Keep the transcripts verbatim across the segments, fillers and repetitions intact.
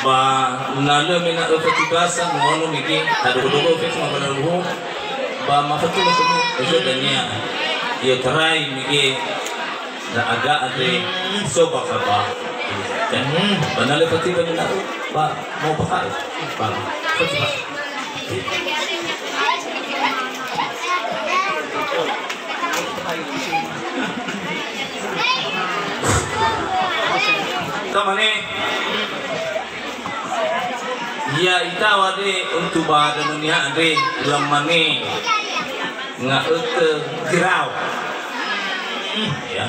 Ba na lö mena'ö fetugasa, mu'ono mege, tadogo-dogo fefu mabalaluhu, ba mafatuma khömi, eze dania, i'otarai mege, ndra'aga andre, so bakha ba. Ba na lö fatiba mena'ö, ba mau bakha, ba fatiba. Tamane, ya ita wade untuk ba Danönia andre, lamane nga'ötö gerao. Ya.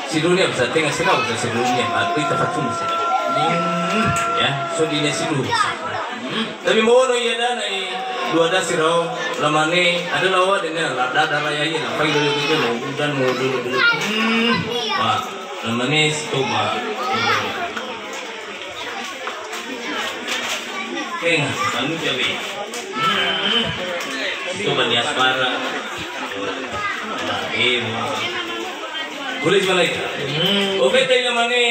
Sidunia bisa tenga sirao bisa sidunia, ah, ita fatun sih. Ya, so dinia sidunia. Tapi mono ia dana e dua dasi rao lamane ada lawa dene la dada raya ia la pai dulu dulu dan mau dulu dulu. Hmm. Wah, lamane stoba. Tenga anu jawi. Hmm. Stoba ni aspara. Nah, eh, wah. Boleh jual lagi. Hmm. Oke, tadi lamane,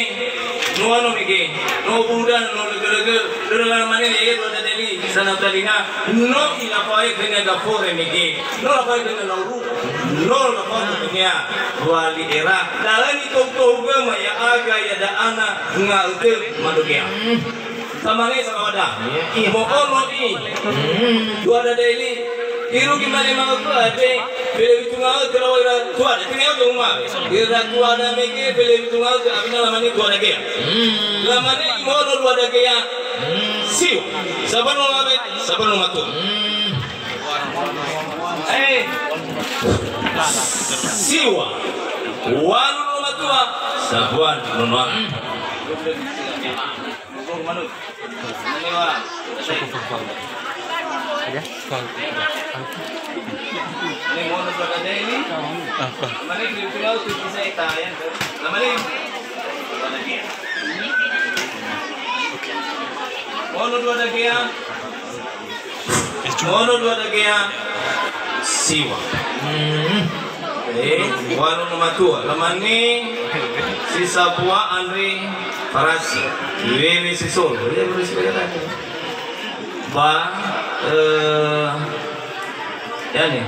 no ano mege, no buda, no lege-lege, lege lamane, ya, ya, ada deli, sana tadi na, no ila pae kena gafore mege, no la pae kena lauru, no la pae kena wali era, dalani tou-tou gema ya aga ya da ana, nga'ötö madogea. Tamane sama wada. Iya. Mo'ono i. Hmm. Tuada deli. Irugi mane ma'ökhö ade. Fele witunga ökhö lawa ira tuada. Tenga ökhö uma. Ira tuada mege fele witunga ökhö abina lamane tuada gea. Hmm. Lamane imo'ono tuada gea. Hmm. Siwa. Sabano lawe, sabano matu. Hmm. Eh. Siwa. Wanu no matua. Sabuan no noa. Hmm. Ada? Ini mau nonton ada ini. Apa? Mana ini? Itu mau tuh bisa kita ya. Nama ini? Mau nonton ada ya. Ono dua dagea siwa. Hmm. Eh, wanu no matua. Lamane si sabua andre farasi. Wewe si solo. Ya, baru si kata. Ba, eh, ya nih.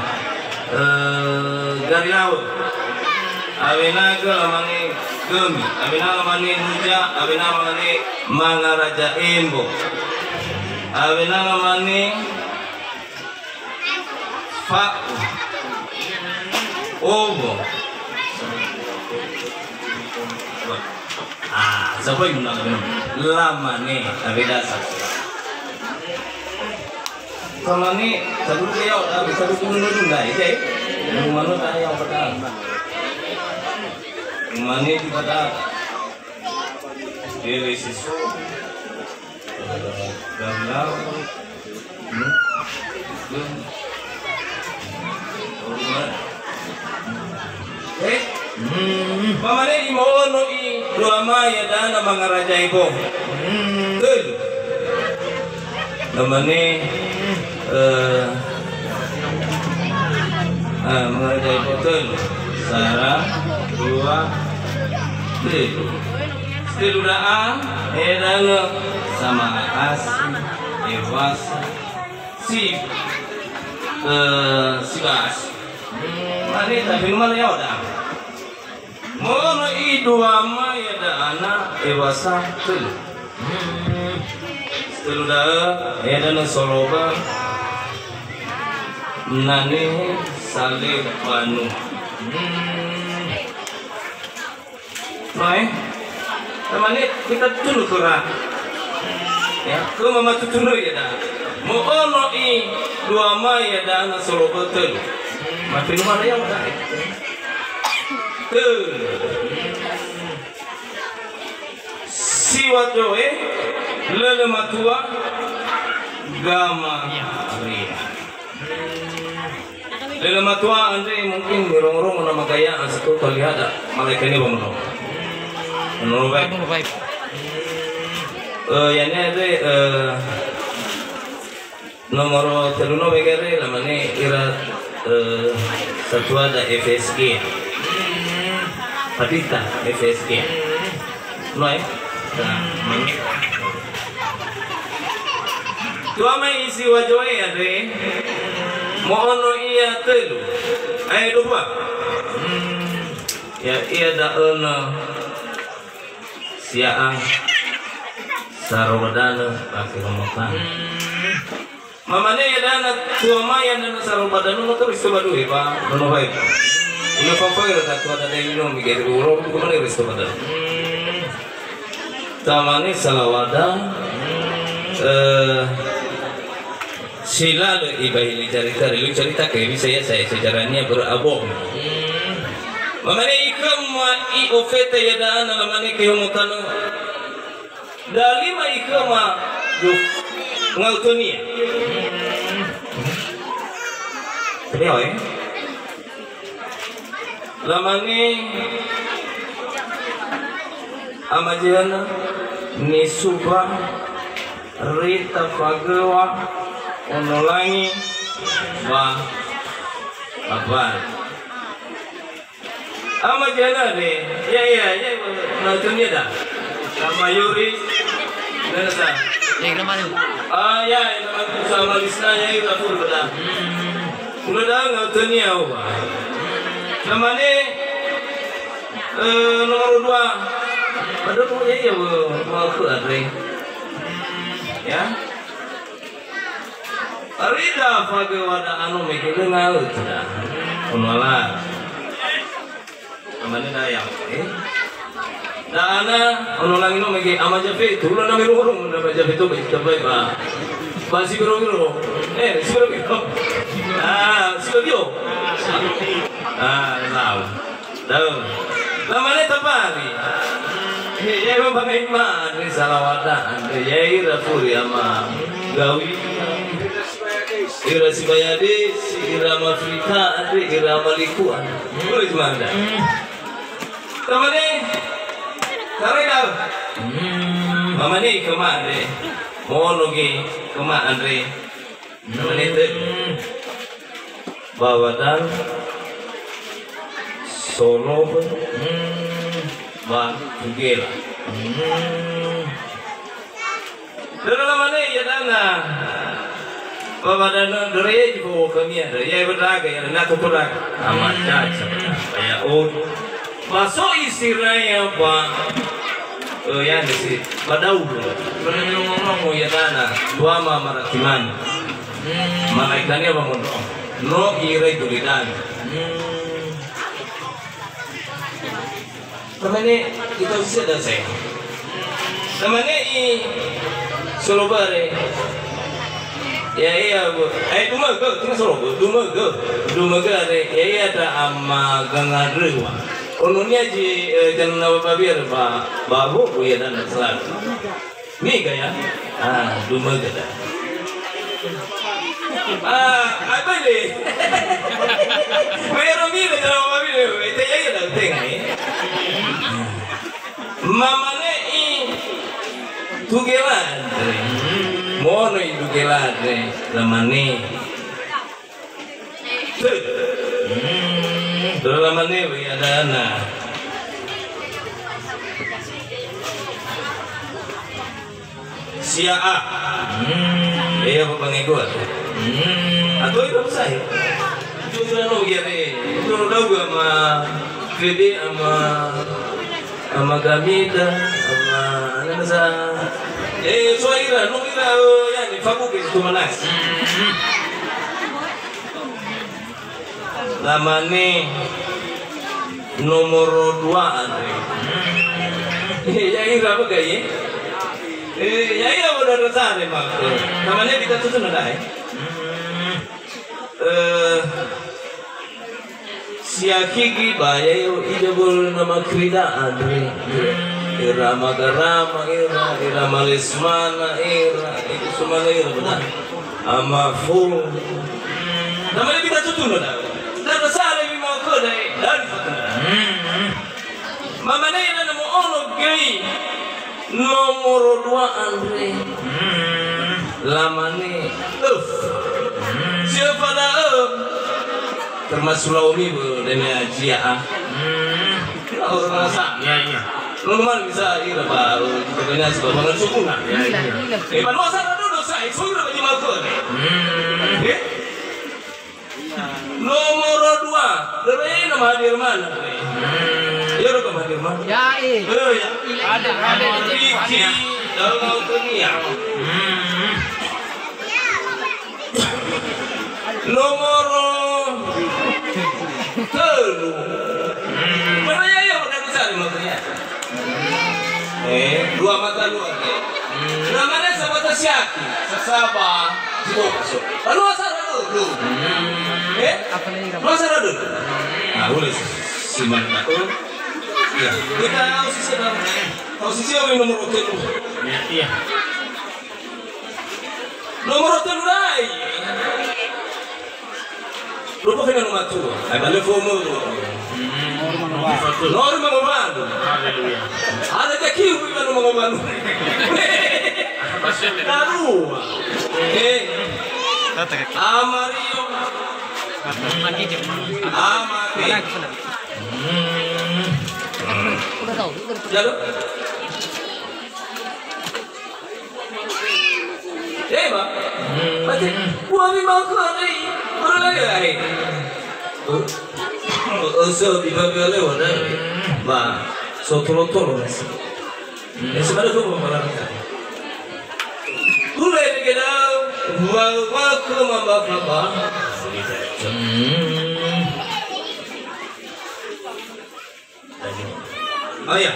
Eh, gari laut. Awena gö lamane gömi. Awena lamane nuja. Awena lamane mangaraja embo. Awena lamane Fa. Owo. Ah, sapa yang menang? Lamane, tapi dasar. Kalau ni, satu dia, tapi satu pun dulu dah, ya. Yang mana tak ada yang petang. Mane di petang. Dari sisu. Gambar. Hmm. Eh? Hmm. Pamane imo'ono i dua ma ya dana mangaraja ibo. Hmm. Betul. Namane, eh, ah, mangaraja ibo betul. Sara, dua, betul. Selu da'a, eh, dangö, sama asi, ewasa, si, eh, sibas. Hmm, mane, tapi mana ya udah? Mono i dua ma ya da ana, ewasa, telu. Hmm, telu da'ö, eh, dana soloba, nane, sale, banu. Hmm. Mai. Tamane kita tunu khöra. Ya, khöma matutunö ya da. Mo'ono i dua ma ya da na soloba tölu. Mafenu mana ya da. Tölu. Siwa doe, lölö matua, gama ria. Lölö matua andre mungkin mirongo-rongo nama gaya asiko kali ada malaika ini bangun. Menurut baik. Menurut baik. Eh, ya ini ada, eh, nomor telu no begere lamane ira, eh, satua da F S G. Hadita F S G. No, eh? Tuama isi wajo'e andre, mo'ono ia tölu. Ae dua. Ya, ia da'ö na sia'a saro wadanö ba kehomotan. Mamane ya dana tuama ya dana saro wadanö no terus coba dulu ya, Pak. Nono baik. Udah apa-apa ya, udah tua ada yang minum, gitu. Urung, kemana ya, coba dah? Tamane salawada, eh, si lalö ibahili carita, lu carita ke bisa ya saya sejarahnya berabong. Mamane ikhöma i'ofeta yada'a na lamane kehomotanö. Dalima ikhöma ngautönia. Beliau, eh? Lamane ama Jehana, nisuba, rita fagöwa, ono langi, ba, apa? Ama Jehana de, ya, ya, ya, na tunia da. Sama Yuri, nasa. Ah, ya, nama sama Lisna, ya, ya, full da. Udah dah, nggak tunia, oh. Namanya, eh, nomor dua. Aduh, ya, ya, mau ke, Andre. Ya. Rida fagöwa da'ano mege lö nga'ötö da. Ono ala. Amane da ya. Eh? Da'ana ono langi no mege ama Jafe tu, lo na meru horong ama Jafe tu, baik, baik, ba. Ba si biro biro. Eh, si biro biro. Ah, si biro. Ah, tahu. Da'ö. Lamane tabali. He, ya, Bapak Imam, andre salawada, andre, ya, ira furi ama Gawi. Ira Sibayadesi, ira Mafrika, andre, ira Maliku, andre. Boleh cuma anda. Lamane, tarai da'ö. Mamane kema andre. Mono ge kema andre. Menete. Bawadan, Solobe, ba Tugela. Dara lamane ya dana. Bawadan dore ya jibo kami ada. Ya berdaga ya na tuturak. Amat caca. Ya, oh. Ba so Israel ba, eh, ya, nisi, ba Daud. Ba ngomong-ngomong ya dana, tuama maratiman. Malaikania ba mondro. No irai tulidan. Namanya kita bisa dasai. Namanya i Solobare. Ya, iya, Bu. Eh, dumögö, tina solo, Bu. Dumögö. Dumögö are, ya, iya, da ama gangadröwa. Ononia ji, eh, jangan nawa babir, ba, ba, Bu, Bu, ya, dan selalu. Niga, ya? Ah, dumögö da. Ah, apa ini? Bayar mila, jangan babir, eh, ya, iya, da, tengah, eh. Mamane i Tugeladre. Mono i Tugeladre, lamane. Tö. Dora lamane wi adana. Sia'a. Hmm. Iya, Bapak Ngegor. Hmm. Atau itu apa saya? Itu sudah no, ya, deh. Itu udah gua sama Fede, sama, sama Gamida, sama, ada sa-, eh, so ira, no ira, oh, ya, ni fabu ke itu manas. Hmm. Lamane nomoro dua andre. Eh, ya ira apa gaya? Eh, ya ira udah dasar emang. Namanya kita tuh sudah dah, eh. Eh, siakhigi ba ya ira nama kerida andre. Ira Magarama ira, ira Malesmana ira, itu semua ira benar. Ama fu. Namanya kita tuh tuh dah. Dan besar lebih mau ke dari, dari. Mamane na nomoro ono göi. Nomoro dua andre. Lamane öf. Si öf ada öf. Termasuk laomi bu deme ajia ah. Orang rasa. Ya, ya. Nono mane bisa ira ba, eh, kita tanya sebab mana sukuna. Ya, ya. Eh, ba dua sara dulu saya, so ira ba jemaah tu. Hmm. Eh? Nomor dua, dere nama hadir mana? Hmm. Ya, dong hadir mana? Ya, eh. Eh, ya. Ada, ada. Riki, dalam dunia. Hmm. Nomoro telu. Mana ya, ya, mana bisa lima punya? Eh, dua mata dua. Namanya sahabat siaki, sasaba, jiwa masuk. Lalu asal lalu, lu. Eh? Lu asal lalu. Nah, boleh sih. Siman aku. Ya, kita harus isi dalam. Harus isi nomor telu. Ya, iya. Nomoro telu rai. Lupa kena nomor tua. Ai, balik formal tu. Hmm. Nomor mangobanu. Haleluya. Ada tak kiu bukan nomor mangobanu. Darua. Eh. Amario. Amari. Hmm. Udah tahu. Lalu. Eh, ba. Mate, buami ma'ökhö andre. Ora lagi lain. Oh, oh, so, biba-biba lewat, eh. Ba, so tolo-tolo, mas. Eh, sebenarnya tuh, malah. Mulai dengan, wa, wa, ke, ma, ba, ka, ba. Hmm. Oh ya.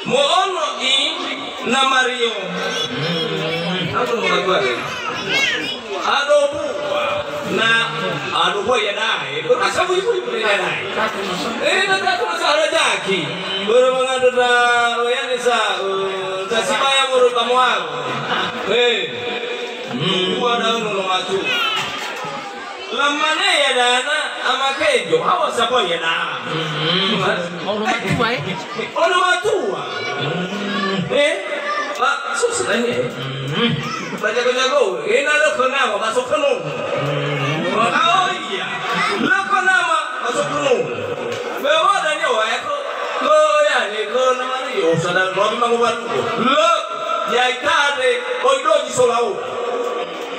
Mo'ono i na Mario. Aku mau apa? Ado bua. Na, ado bua ya dai. Berasa bui-bui ya dai. Eh, na tak masa ada jaki. Berapa ada, oh ya, ni sa, eh, kasih bayar menurut kamu aku. Eh. Hmm. Bua daun no matu. Lamane ya dana, ama kejo, hawa sapa ya da. Hmm. Ono matua, eh? Ono matua. Hmm. Eh? Pak, sus, eh? Hmm. Ba jago-jago, ena lö khö nama, masuk khö no. Hmm. Oh, iya. Lö khö nama, masuk khö no. Bewa da nyawa, eh, khö, khö, ya, ni khö nama ni, oh, sadang, robi mangobat. Lö, ya itare, oi doji solau.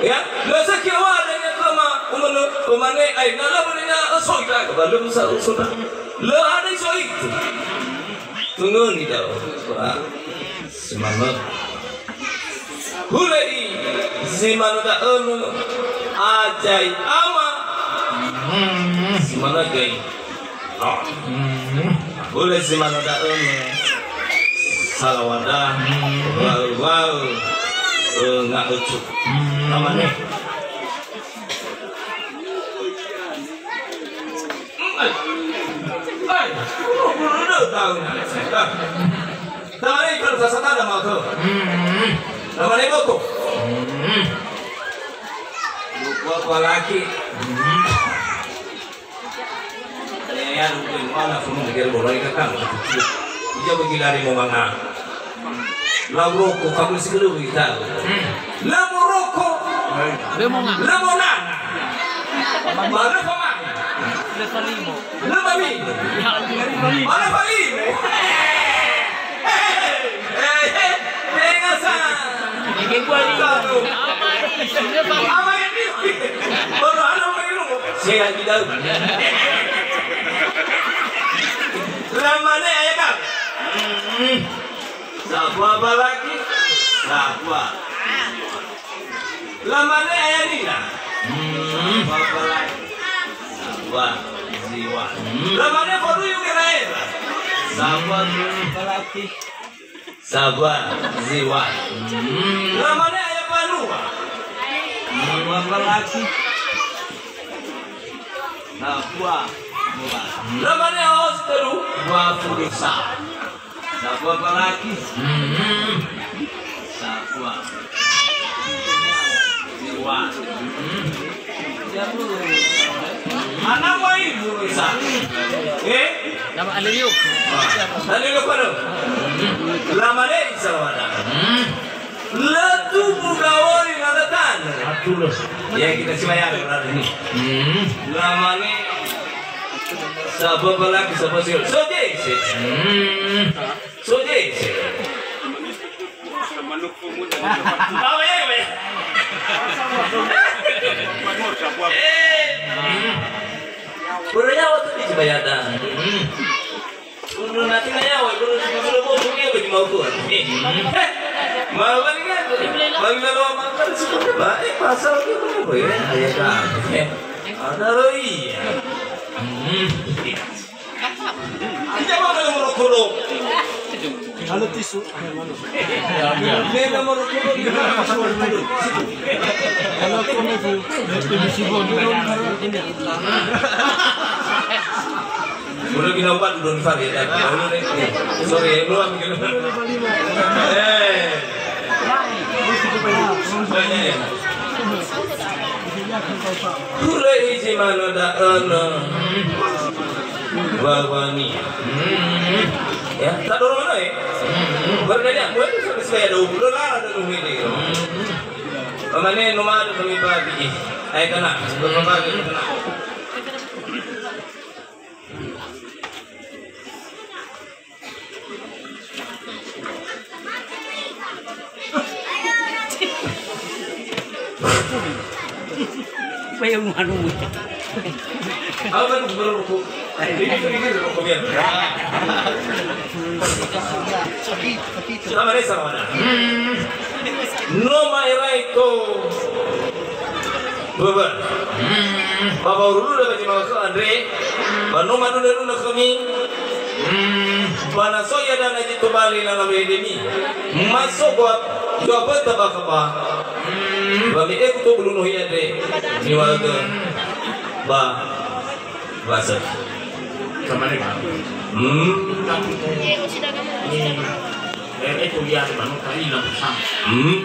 Ya, lö saki awada nia khöma, umane, umane, ai, na lö böli na, eh, so ita, ba lö sa, so na. Lö ada so itu. Tunggu ni dah. Wah, semangat. Hulö i, zi manö da'ö, ajai ama. Hmm. Zi manö göi. Hmm. Hulö zi manö da'ö, salawada, hmm, wa'ö-wa'ö, eh, nga'ötu. Hmm. Namane. Ai. Ai. Hulö, hulö, hulö, hulö. Tamane ikal sasana da ma'ökhö. Hmm. Tamane boko. Hmm. Boko apalagi. Hmm. Ya, ya, mungkin mana pun mikir bola ini kan. Dia bagi lari mau manga. Lau roko, kamu sekali kita. Hmm. Lö moroko. Lö monga. Lö monanga. Ba lö famanga. Lö falimo. Lö famimo. Ya, lö falimo. Ba lö falimo. Eh, eh, eh, tenga sa. Ini gua ini. Satu. Ama ini. Ama ini. Baru ada main lu. Saya di dalam. Lamane ayah kami. Hmm. Safua balaki, safua. Lamane ayah nina. Hmm. Safua balaki, safua ziwa. Hmm. Lamane faduyu gera-gera. Safua balaki, safua ziwa. Hmm. Lamane ayah banua. Safua balaki, safua ziwa. Lamane ayah si tölu, dua puluh sa. Safua balaki. Hmm. Safua. Dua. Hmm. Ana wa ibu sa. Eh? Nama Alilio? Alilio pada. Lamane isa wada. Hmm. Lö tubu gawori na lö tanö. Atulö. Ya, kita simayang berarti ini. Hmm. Lamane safua balaki, safua ziwa. So, yes. Hmm. So deh. Bawa ya, bawa ya. Eh. Börö yaŵa tu di Cibayada. Börö nanti na yaŵa, börö si börö mau tu ya bagi mau tu. Eh. Mau bagi kan? Bagi kalau makan seperti apa? Eh, pasal gitu apa ya? Ayah kan. Eh. Ada lagi. Hmm. Tidak mau kalau merokok. Kalau tisu. Kalau kome bu, Udah gina obat, udah nifar ya, tapi ya, udah deh. Sorry, ya, belum gitu. Eh. Hura iji mana da'ö na. Wawani. Ya, tak dorong mana, eh? Baru nanya, gue tuh sampai saya ada umur, lah, ada umur ini. Mana nomor ada kami bagi. Eh, kena, kena. Apa yang anu? Apa yang baru rokok? Ini kan rokok biar. Sama desa mana? No maerai to. Baba. Baba urulu da baca mawasa andre. Ba no maduna-duna khömi. Ba na so iadana zi tobali na lawe demi. Maso gua dua beta ba khaba. Ba me eku to bulu no hi andre. Niwaga. Ba. Bahasa. Kamane, Pak? Hmm. Eh, eh, kuliah di mana? Kali lam sam. Hmm.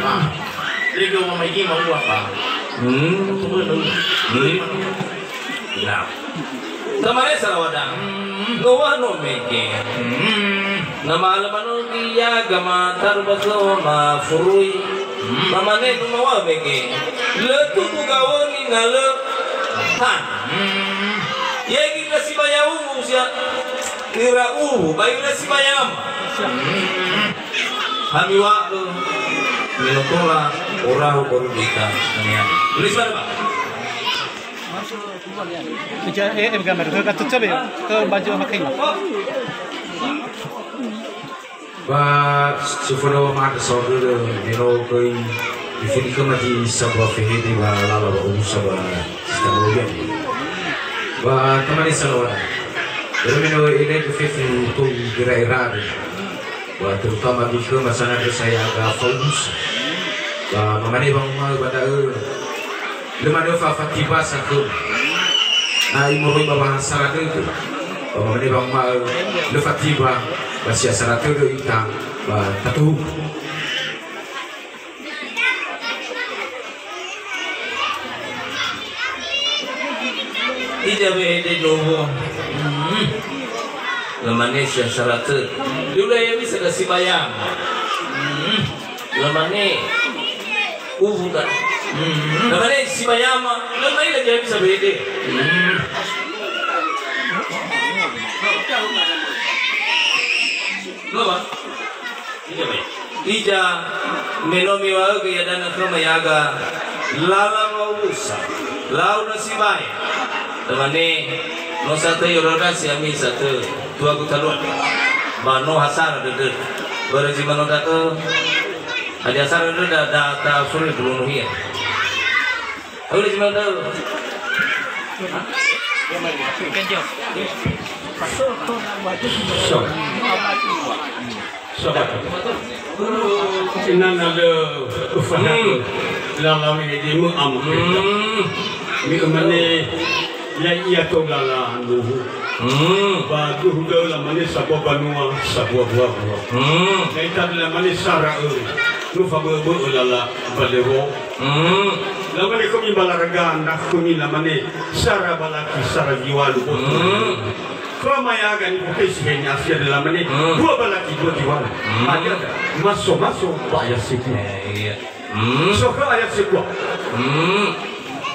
Ah. Lego mama ini mau apa? Hmm. Hmm. Nah. Kamane salawada. Hmm. Noah no mege. Hmm. Nama alamano dia gama taru baso ma furui. Mamane numawa mege. Lö tubu gawoni na lö tan. Yagi ira sibayaumu sia ira uwu, ba ira sibayam. Hamiwa'ö menotola orahu baru kita. Tulis mana, Pak? Ke, eh, eh, gambar. Ke, ke, ke, ke baju sama kain. Ba si fondrua ma'andrö saohagölö, me no göi ifuli khöma zi sambua fehede ba lala wa'omusa ba si tanö ia. Ba tamane salawada. Börö me no enegö fefu tou gera'era. Ba terutama bi khöma sanandrö saya aga fa'omusa. Ba mamane wanguma'ö ba da'ö, Lö manö fa fatiba sa khöma. Na imoroi ba wahasara dödö. Ba mamane wanguma'ö, lö fatiba, ba si asara tödö ita, ba tatuhu. Ija wehede nowo. Hmm. Lamane si asara tö. Lula ya bisa da sibayang. Hmm. Lamane, uwu ta. Hmm. Lamane sibayama, lamane lagi habis sampai ede. Hmm. Lo, Pak? Iya, Pak. Ija, me no miwa'ögö iadana khöma yaga, lala wa'omusa, lau na sibai. Lamane, no satö yoroda si ami satö. Tuagu taluan. Ba no hasara dödö. Börö zi manö da'ö. Hadia hasara dödö da, da ta furi bulu nuhia. Ayo zi manö da'ö. So. So. Inana lö ufahaku. Hmm. Lala wehedemö ama. Hmm. Me ömane ya'ia tou lala nuhu. Hmm. Ba duhu da'ö lamane sambua banua, sambua bua-bua. Hmm. Na ita lamane sara oi. No fabö'ö-bö'ö lala ba lewo. Hmm. Lamane khömi ba laraga, na khömi lamane sara balaki, sara ziwalu boto. Hmm. Khöma yaga nifotöi si heni asia de lamane, hmm, dua balaki, dua ziwalu. Hmm. Hadia da, maso-maso ba ya siku. Eh, iya. Hmm. So khö ayat sekua. Hmm.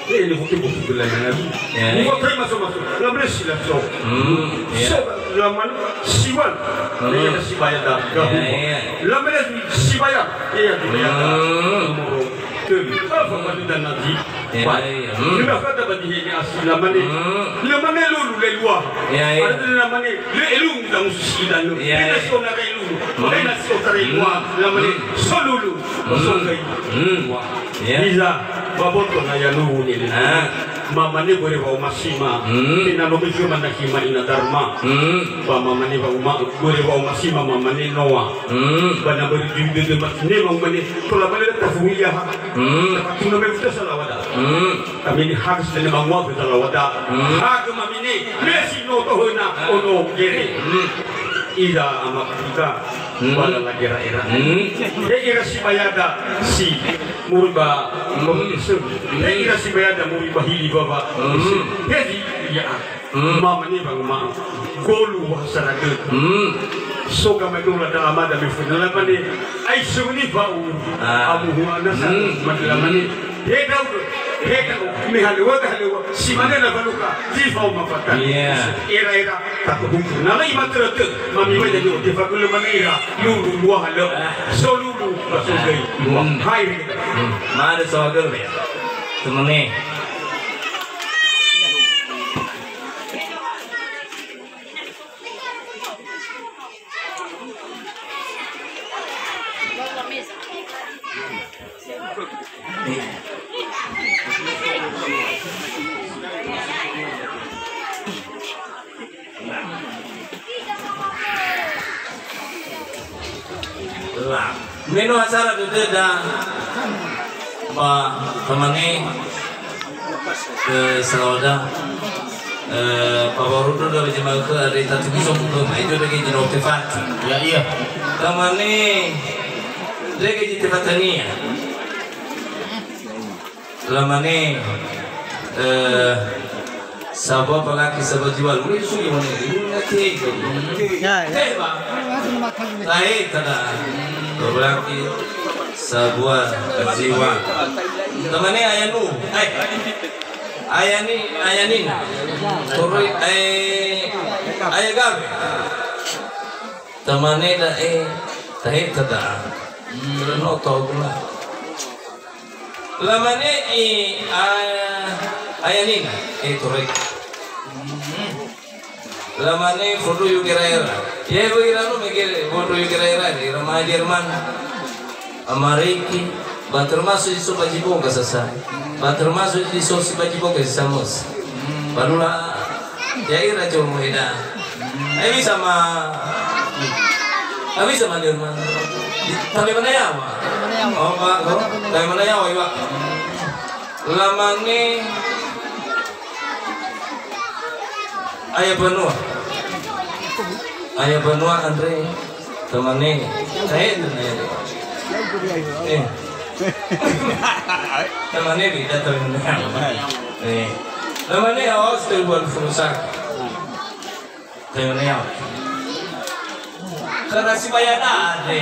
Eh, ini mungkin buku gelar yang lalu. Ya, ya. Buku terima sama-sama. Nggak boleh silap so. Hmm, ya. So, Lamane siwal, hmm, ya, ya, sibaya da, ya, gahu. Ya, ya. Lamane sibaya, ya, ya, sibaya da. Hmm. Nomoro tölu. Apa, hmm, pada dan Nazi? Ya, Pak. Ya. Hmm. Lima kata bagi ini asli lamane. Hmm. Lamane lulu lelua. Ya, ya. Ada lamane le elu kita musuh sida lu. Ya, ya. Kita sona re lulu. Hmm. Kita sona re lua. Hmm. Lamane, hmm, solulu. Hmm. Kosong kai. Hmm. Wah. Ya. Biza, baboto na ya lulu ni. Ah. Mamane börö wa'omasima, hmm, tenga no böi manahima ina Darma. Hmm. Ba mamane wa'uma-, börö wa'omasima mamane Noa. Hmm. Ba na börö dödö ma-, ne mamane tola bale tafuria ha. Hmm. Tuna me uta salawada. Hmm. Kami ni harus dene mangua ke salawada. Hmm. Hagö mamine, me si no tohöna, ah, ono gere. Hmm. Ida ama kita. Hmm. Wala lagi era-era. Hmm. He ira sibayada si muriba, hmm, komunisme. He ira sibayada muriba hili baba. Hmm. He zi, ya. Hmm. Mamane bang ma golu wahsaragö. Hmm. Soga mai dola da amada me funa lamane. Ai suni bau. Ah. Abu huana sa, hmm, madlamane. He da'ö, he da'ö, me halöŵöda halöŵö, si mane na faluka, zi faoma fata. Iya. Era-era, takuhuku. Na la'i matörötö, mami wai da'ö, tefagölö mane ira, lulu, lua halöŵö. Ah. So lulu, ba so göi, lua. Hmm. Hai, re. Hmm. Mane so agölö, ya. Temene. La. Me no hasara dödöda ba tamane, eh, salawada, eh, pawarudu da wajah ma'ökhö ada tatu bisa buka mai itu lagi jenuh tefat. Ya, iya. Tamane lagi di tefatania. Lamane, eh, sabua palaki sabua ziwa. Uli suli mane, uli nate. Ya, ya. Teba. Tahe tada. Palaki sabua ziwa. Tamane ayanu. Eh. Ayani, ayanin. Toröi, eh, aya gawe. Tamane da'e, tahe tada. Hmm. No togula. Lamane i, a, ayanina, e, toröi. Lamane fondroi Gera'era. Ye, böi ira no mege fondroi Gera'era, ira ma Jerman, Amerika, ba termasuk zi so ba zi boga sasa. Ba termasuk zi so si ba zi boga si samösa. Ba lula ya'ira zomo eda. Ai bisa ma, ai bisa ma Jerman. Tabe mana yawa? Oh, Pak, oh. Tabe mana yawa, Iwa? Lamane aya banua. Aya banua andre tamane. Tahe tamane. Eh. Tamane beda tamane. Eh. Lamane awas tebuan furusak. Teoneo. Karena si bayar ada.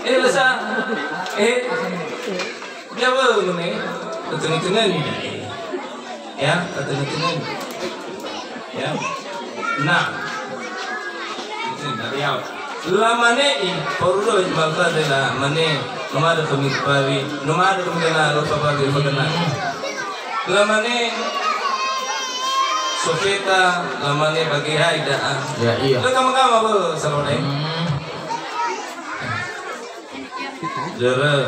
Eh, lesa. Eh. Dia baru ni. Tengah-tengah ni. Ya, tengah-tengah ni. Ya. Nah. Itu dari awal. Lamane i, parudo bangsa de lamane, nomada khömi bawi, nomada khömi dela, rofa bawi, rofa dela. Lamane, sofeta, lamane bagi hai da'a. Ya, iya. Lo kama-kama, bo, salone. Hmm. Dere,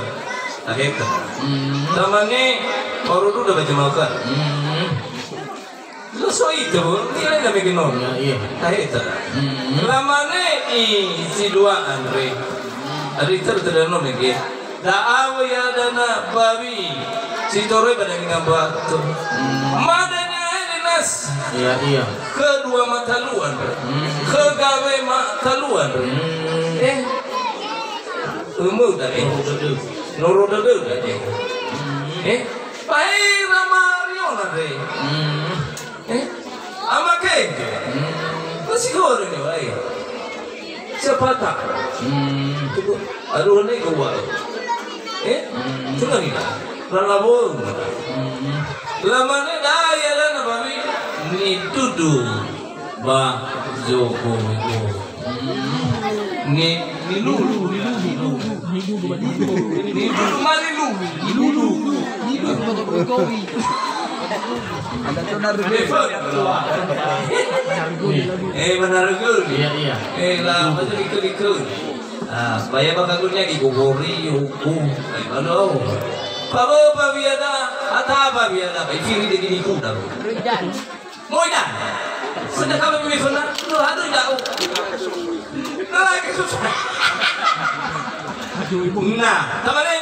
taheta. Hmm. Lamane, parudo da baca mauka. Hmm. Lo so ita, bo, nilai na mege no. Ya, iya. Taheta. Hmm. Lamane i si dua andre. Ari ter-, ter-, no mege. Da'a ya dana bawi. Si toröi ba daging batu. Hmm. Madanya air nas. Iya, iya. Kedua mata lu andre. Hmm. Kegawe mata lu andre. Hmm. Eh. Umur tadi. Noro dödö. Noro dödö tadi. Hmm. Eh. Bae Rama Riona andre. Hmm. Eh? Ama Kenjo. Hmm. Masih goreng ya, wai. Siapa tak? Hmm. Tunggu. Aduh, ini gua. Eh? Hmm. Tunggu ni. Ralawo. Hmm. Lamane daya dan apa ni? Ni tudu. Ba. Zogo, zogo. Ni, nilulu, nilulu, nilulu. Nilulu, ma nilulu. Nilulu, nilulu. Eh, benar gol. Iya, iya. Eh, lah, betul ikut-ikut. Ah, supaya bakal gol lagi, gogori, hukum. Eh, halo. Pabo, pabiada, ata pabiada, baik, firi de gini kuda. Moida. Sedekah bagi mifana. Lu hadu jauh. Nah, kasus. Nah, tamane.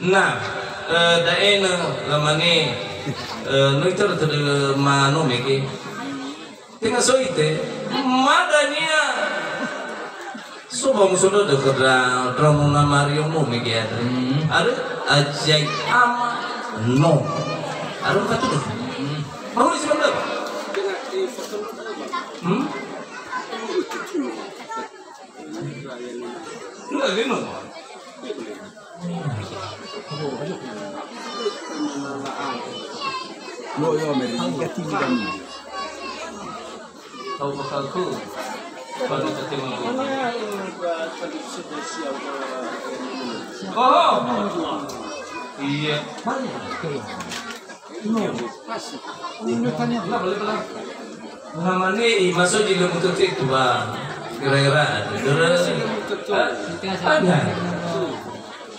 Nah, eh, da'e na lamane, eh, no itara tada mano mege. Tenga so ite, ma dania. So ba musodo de khöra Nona Mario no mege andre. Hmm. Are ajai ama no. Are fatu de. Hmm. Bahuli si benda. Hmm? Enggak, gini. Lo yo, Mary, tiga tiga kami. Tahu bakal tu. Baru kita terima. Oh. Iya. Nah, boleh, boleh. Namane i maso di lemu tete tu ba. Kira-kira. Ada.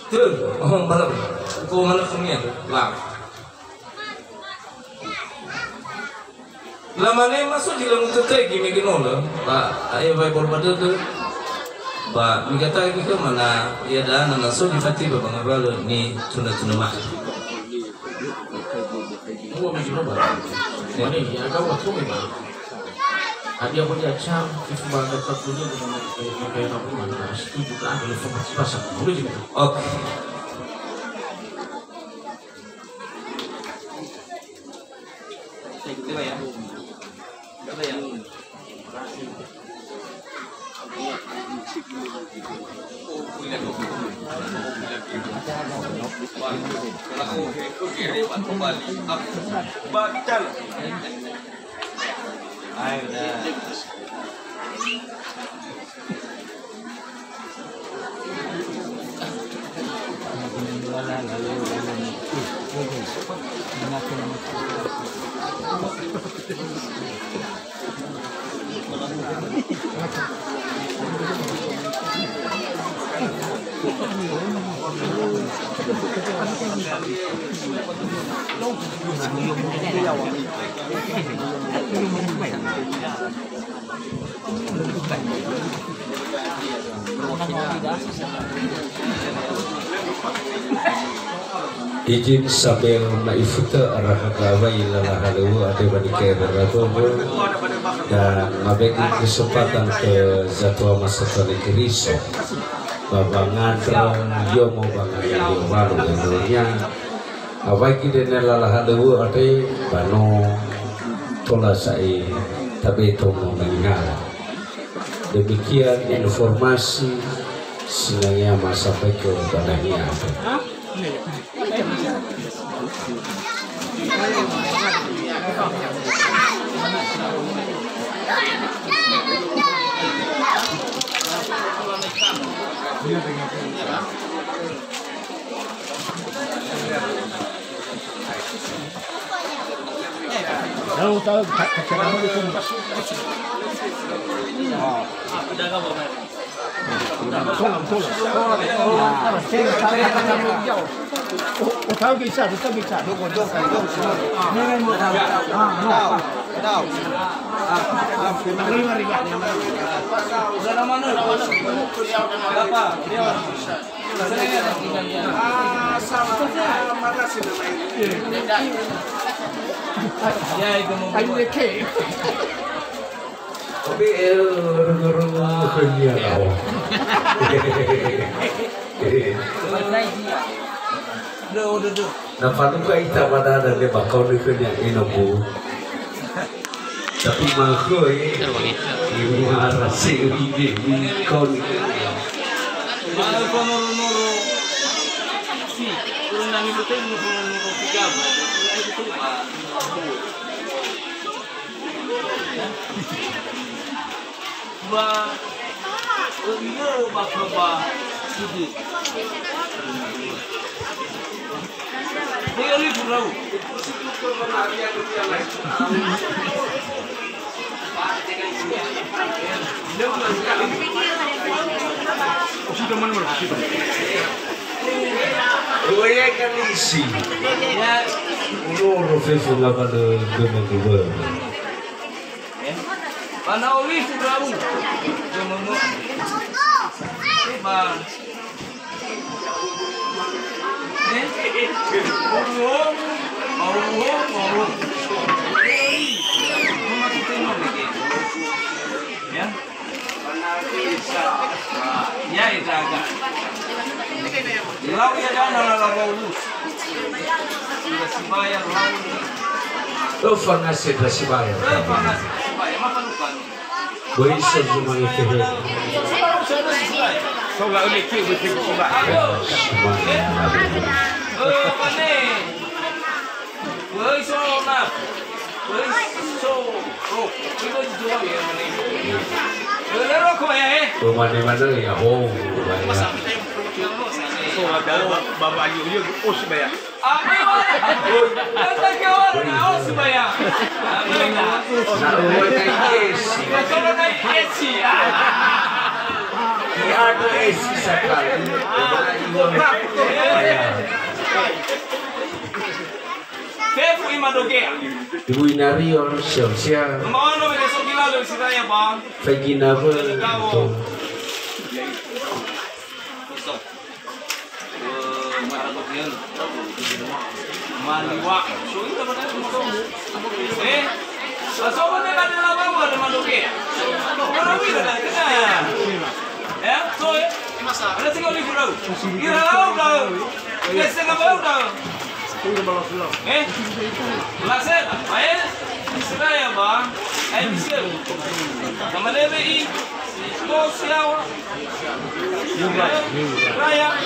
Tuh, oh, malam. Kau malam kami ada. Lah. Lamane maso di lemu tete gi mege no lö, ba, ae wae bolo ba dödö. Ba, migatagi khöma na, iada'a na, na so gifati ba, ba ngawalö nituna-tuna ma'e. Uwa mege no ba. Mane, ya, gau wa tome ba. Hadia mo dia cam, fifu ba, gau tak punya, dengan, eh, dengan, dengan, setuju ke ada, lepas, lepas, lepas. Boleh juga. Oke. Batal. Ayo dah. Izin sambil ma'ifutö araha gawai lala halöŵö andre wanikae berlagogo dan mabegi kesempatan ke zatua masatoa negeri so ba wangandrö yomo wangandrö yowalu, enönia awai gidene lala halöŵö andre ba no tola sa'e tabe tomo meninggal. Demikian informasi sinangea masampaikan kepada Are you okay? Tapi, eh, rungu-rungu khönia, oh. Na faluka ita wadada le bakau ni khönia enobu. Tapi makhoi, ibu arasi ide kau ni. Malah kau noro-noro. Si, urang nami betul noro-noro tiga. Ba, eh, iyo, ba, ba, ba, sudu. Boy Olive, rau. Usido mana, mana, usido. Dua ya kan isi. Ulo, ulo, fefu, ngapa de, de, de, de. Eh? Ba na Olive, rau. Ba. Eh? Oruho, oruho, oruho. Ya. Ya, ita agak. Lau ya dana la la bau. Sudah sibayar, lau. Lo fangase da sibayar. Lo fangase da sibayar. Mapa lupa? Boi so zuma ikehe. Toga ole ke bete kuba. Boi so na. Boi so. Oh, itu jual ya mana. Boleh rokok ya, eh? Rumah di mana ya? Oh, rumah ya. So ada baba ayu, ayu, oh, sebaya. Amin. Kata ke orang, oh, sebaya. Amin. Nah, rumah naik esi. Kalau naik esi, ah. Iya, ada esi sekali. Fefu imandrogea. Ibu Inarion, siang-siang. Maono me so gila lo siraya, Bang. Fegina be. Betul. Betul. Eh, marabot nian. Maliwa. So, ita mana so? Eh, so mana ada lawan ada mandrogea. Orang wira dah, kita. Ya, so, eh. Ada tiga ribu dah. Kira dah. Kira setengah baru dah. Eh? Lasel, ae, Israel ba, ae, Israel. Sama lewe i, to siawa. Raya.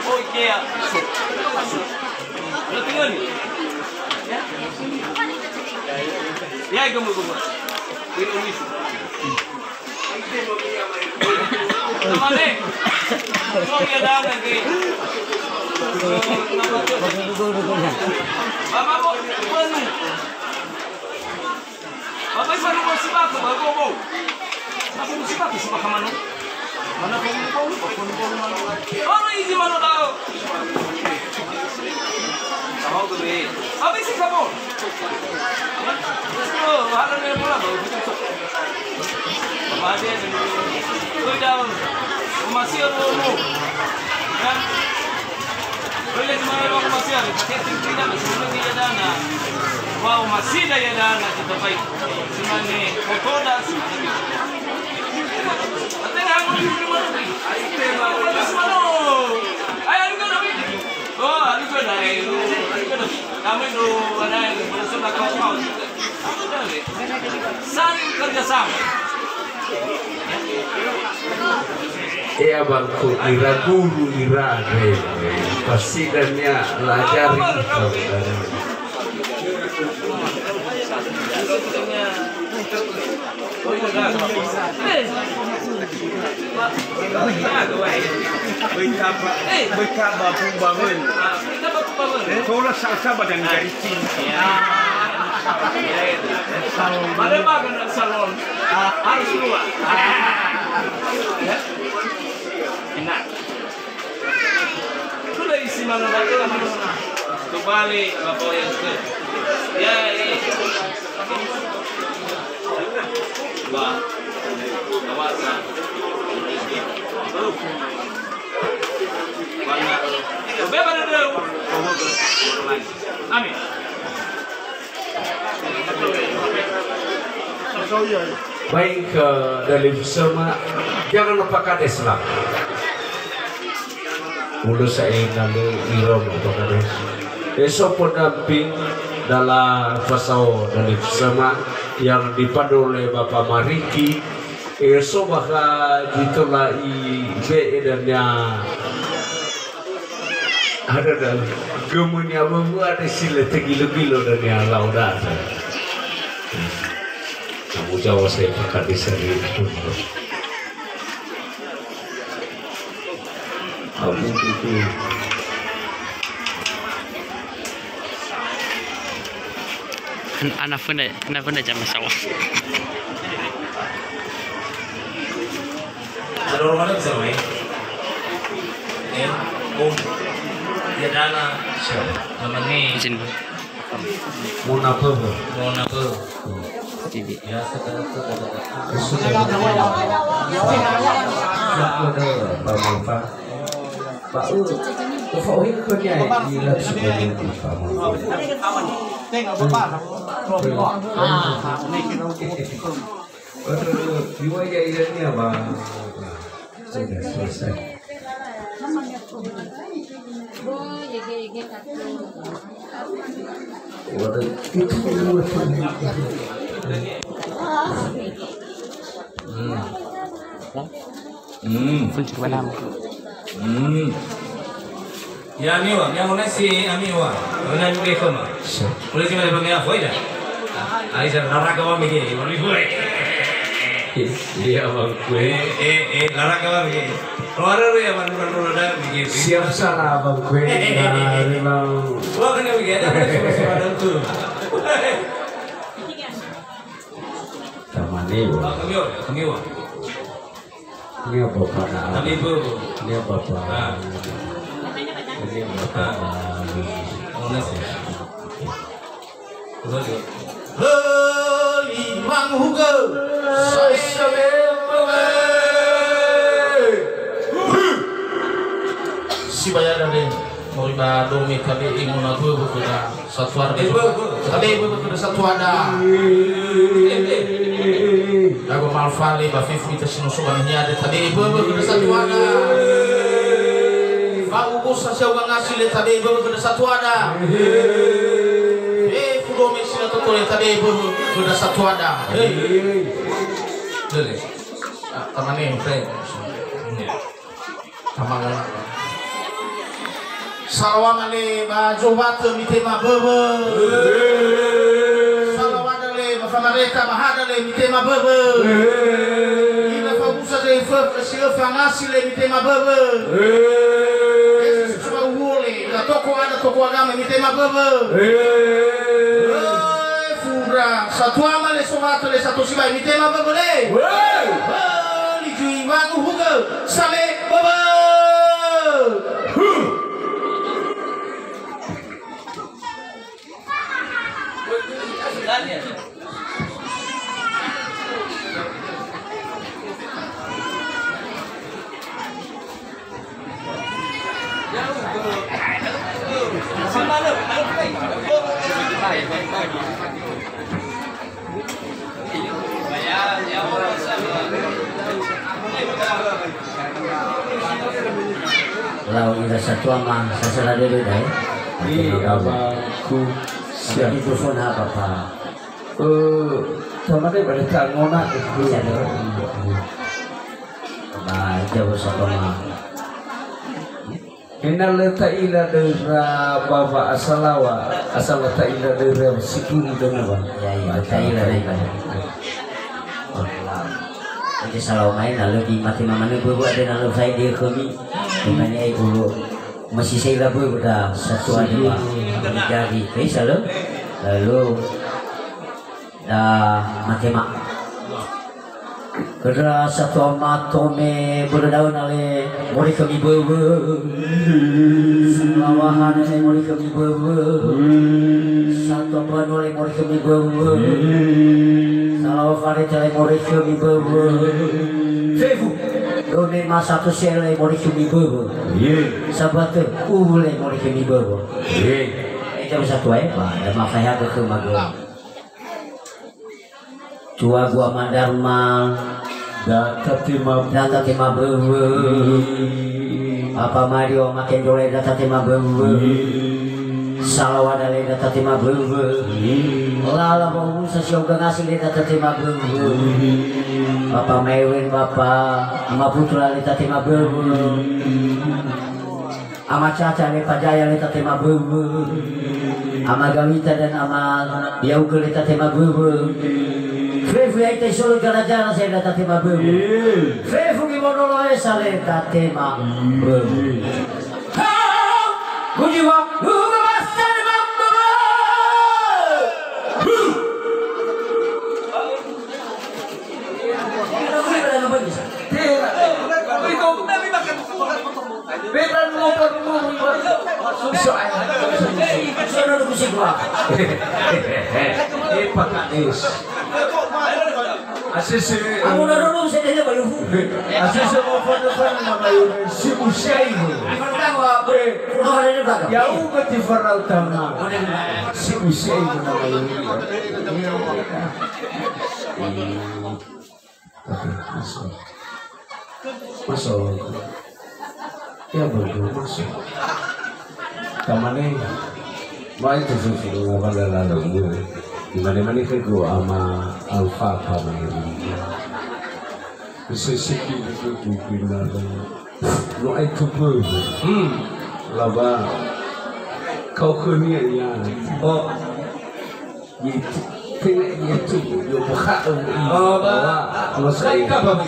Oh, iya. Lo tinggal ni. Ya, gemuk-gemuk. Ini umi. Teman, eh. Sorry, ada apa, Ki? Bapak, Bu, penuh. Bapak, Ibu, lu mau simak, Bapak, Bu. Apa lu simak, simak ke mana? Mana, Bu, Bu, Bu, Bu, mana? Oh, ini mana, tahu? Tahu, Bu, eh. Apa isi kamu? Oh, alu guna, eh, alu guna. Kami dulu, ada yang berusaha kau-kau. Saling kerjasama. Ea bangku ira guru ira re. Pasti dan ya lajari. Beta ba, beta ba bumbangan. Tola sa-, sa ba dan dari sini. Ada ba kena salon. Harus dua. Enak. Sudah isi mana lagi? Kembali, Bapak yang ke. Ya, ini. Ba, kawasan. Amin. Baik, eh, Dalif Sema, jangan lupa kades lah. Ulo sa'ae na lö iröm, Pak Kades. Eso pendamping dalam fasao Dalif Sema yang dipandu oleh Bapak Mariki. Eso bakha zi tola ibe'e dania. Ada dan gömönia wöwö ada si lö tegilo-gilo dania lau dasa. Ujawa saya pakai desa di Abu itu. An-, ana föna, ana föna jama sawah. Ada orang mana bisa main? Eh, oh, ya dana. Siapa? Namanya? Izin. Mona böwö. Mona böwö. Biasa kan itu kata-kata. Sudah. Sudah, Pak Malfa. Pak, uh, Pak, uh, ini kau ni, ini lah sudah ini, Pak Malfa. Aduh, dua ya, ya, ini apa? Sudah selesai. Hmm. Hmm. Hmm. Ya, miwa, miwa, nasi, ami wa. Mana mi befa ma? Boleh cuma dia panggil apa ya? Aisyah, laraga wa mege, wali gue. Iya, Bang Kue. Eh, eh, eh, laraga wa mege. Keluar dulu ya, Bang, keluar dulu dah, mege. Siap sana, Bang Kue. Nah, memang. Wah, kena mege, ada, ada, suara, suara, ada, tuh. Tamane, Bang. Bang, kami, oh, kami, oh. Ini apa, Pak? Kami, Bu. Ini apa, Pak? Ah. Ini apa, Pak? Ah. Honest ya? Honest ya? Heli manguhugö. Sasabembe. Sibayada de, moroi ba dome tabe'e mona böwö khöda satuada. Tabe'e böwö khöda satuada. Dago malfale ba fefu ita si no so ba nahia de tabe'e böwö khöda satuada. Fa'ubusa si hauga ngasi le tabe'e böwö khöda satuada. Fefu dome si na toto le tabe'e böwö khöda satuada. Hei. Lele. Ah, tamane, Hussein. Salawama le ba Zowatö mitema böwö. Salawada le ba Famareta ba Hada le mitema böwö. Ina fa'ubusa zai fö-, si öfa ngasi le mitema böwö. Ese susuba uwo le, ina toko ada toko agama mitema böwö. Öe, fura, satuama le Zowatö le sato sibai mitema böwö le. Öe, li zui wanguhugö. Sale böwö! Lau ira satua ma sasala dödö dae. Iya, Abangku. Siap. Itu phone apa, Pak? Eh, tamane pada tak ngona itu. Iya, iya. Ba, jauh satua ma. Ena'ö lö ta'ila döra ba wa'asalawa, asal lö ta'ila döra sikuri döra ba. Ya, ya, ta'ila, ta'ila. Oke, salawa mai na lö di mate mamane böwö ada na lö fae'e khömi. Dengan ai böwö masih saya böwö da satua dua. Jadi, bisa lö. Lalu Da matema. Khöra satua mato me börö da'ö na le moroi khömi böwö. Salawa hana le moroi khömi böwö. Satua mbanua le moroi khömi böwö. Salawa fareta le moroi khömi böwö. Fefu. Dome ma sato sele le moroi khömi böwö. Ye. Sabatö uwu le moroi khömi böwö. Ye. Ita satua e, ba, da mafaeha khöma gö. Tuagu Ama Darma. Da tatema. Da tatema böwö. Hmm. Papa Mario Makendole da tatema böwö. Hmm. Salawada le da tatema böwö. Hmm. Lala ba Umusa si hauga ngasi le da tatema böwö. Hmm. Papa Maewen, Papa Maputra le tatema böwö. Hmm. Ama Caca le Pajaya le tatema böwö. Ama Gawita dan Ama Yaugö le tatema böwö. Fefu ya'ita isolo jara-jara sa lö tatema böu. Fefu gimondolo sa lö tatema böu. Hau! Kujiwa, luga basa ni mama. Beda lu motor lu. So, so, no, no, kusi gua. Eh, Pak Kades. Asese. Amo na dulu saya dia baru. Asese mau pada-pada nama yun si usiai. Pertama, ber-, udah ada di belakang. Ya, uga ti farau tama. Si usiai nama yun. Oke, masuk. Masuk. Ya, betul, masuk. Tamane, mai tu susu ngawala lalu. Imane-mane ke gua ama Alfa Pamiri. Sesiki itu tu pindah. No ai tu pun. Hmm. Laba. Kau kenia ya. Oh. Yaitu, tenga yaitu, yo bokha'ö. Oh, ba. Ba, no sa'e. Ka ba.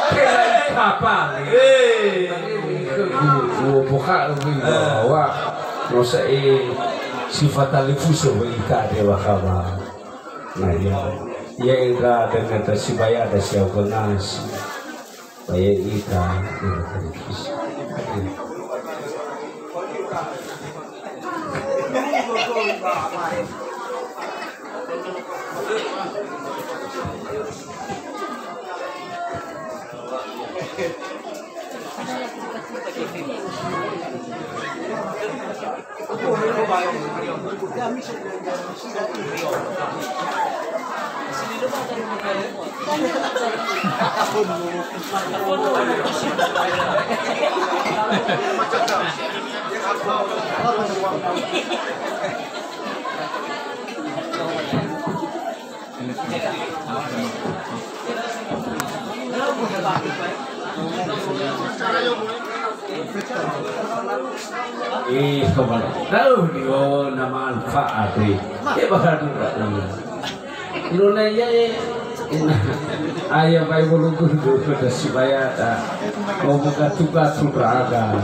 Tenga kapal. Eh. Yo bokha'ö, ba. Wa, no sa'e, sifata lefuso, ba, ita dewa kaba. Nah, ya. Ya, ira dengan tasibaya ada siapa nasi. Ba ya'ita, Eh, kemana? Tahu ni, oh, nama Alfa Ade. Eh, bahkan enggak tahu. Nona ya, eh. Ayah bayi bulu gundu, pada si bayata. Mau buka tugas sudah ada.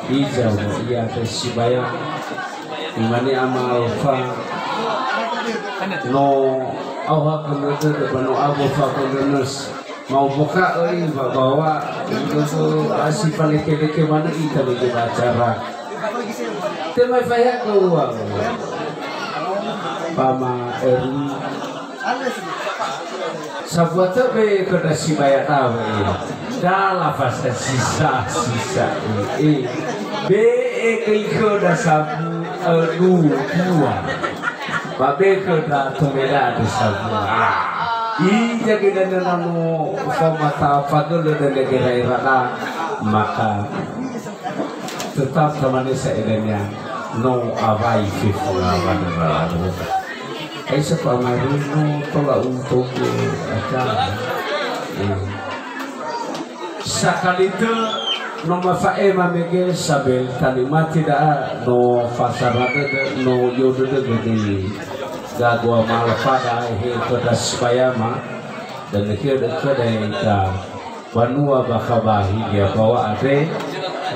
Ija mo ia te sibaya. Imane ama Alfa. No aoha könö dödö ba no abu fa könö nös. Mau boka öi ba bawa. Itu asi paleke-leke mana ita lagi bacara. Tema faya keluar. Pama Erwin. Sambua tö be khö ndra sibaya tawe. Dala fasa sisa, sisa. Eh, be'e göi khö ndra sabu, eh, nu, dua. Ba be khö ndra tomeda andrö sabu. Ah. Ija göi dania no famata fagölö dania gera'era da, maka tetap tamane sa edania no awai fefu ngawalö. Aisa fa'amarino tola utoge acara. Eh. Sakali tö no mafa'ema mege sabel talimati da'a no fasara dödö no yo dödö gede. Gagua malafada he kota Sibayama dan khöda khöda ita banua bakha bahi dia bawa ade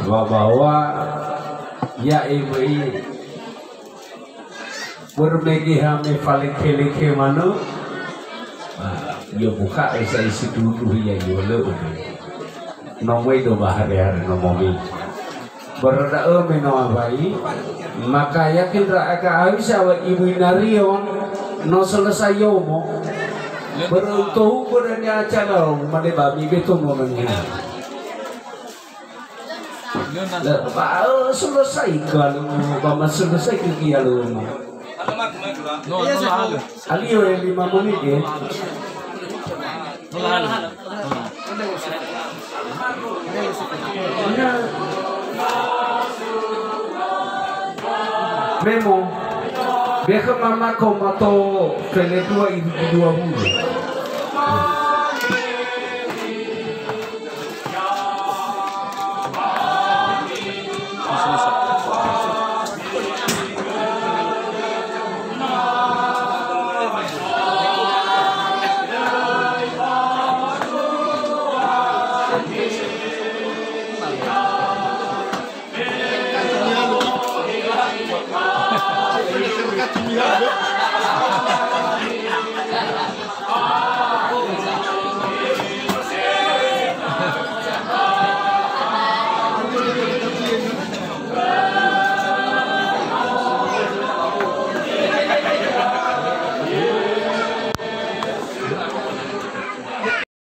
bawa bawa ya ebe Börö mege ha me faleke-leke manö. Ah, yo buka esa isi dudu ya yo lö. No möi do ba hare-hare no momi. Börö da'ö me no awai, maka yakin ndra'aga awisa wa ibu inarion no selesai yomo. Börö utohu börö ni acara mane ba mi beto no nanya. Ba, eh, selesai kalau ba ma selesai ke dia lo. No, no, halo. Alio ya lima menit ya. No, halo. Nah. Memo. Biasa mama kau mato kele dua ibu dua bulu. Da'ö,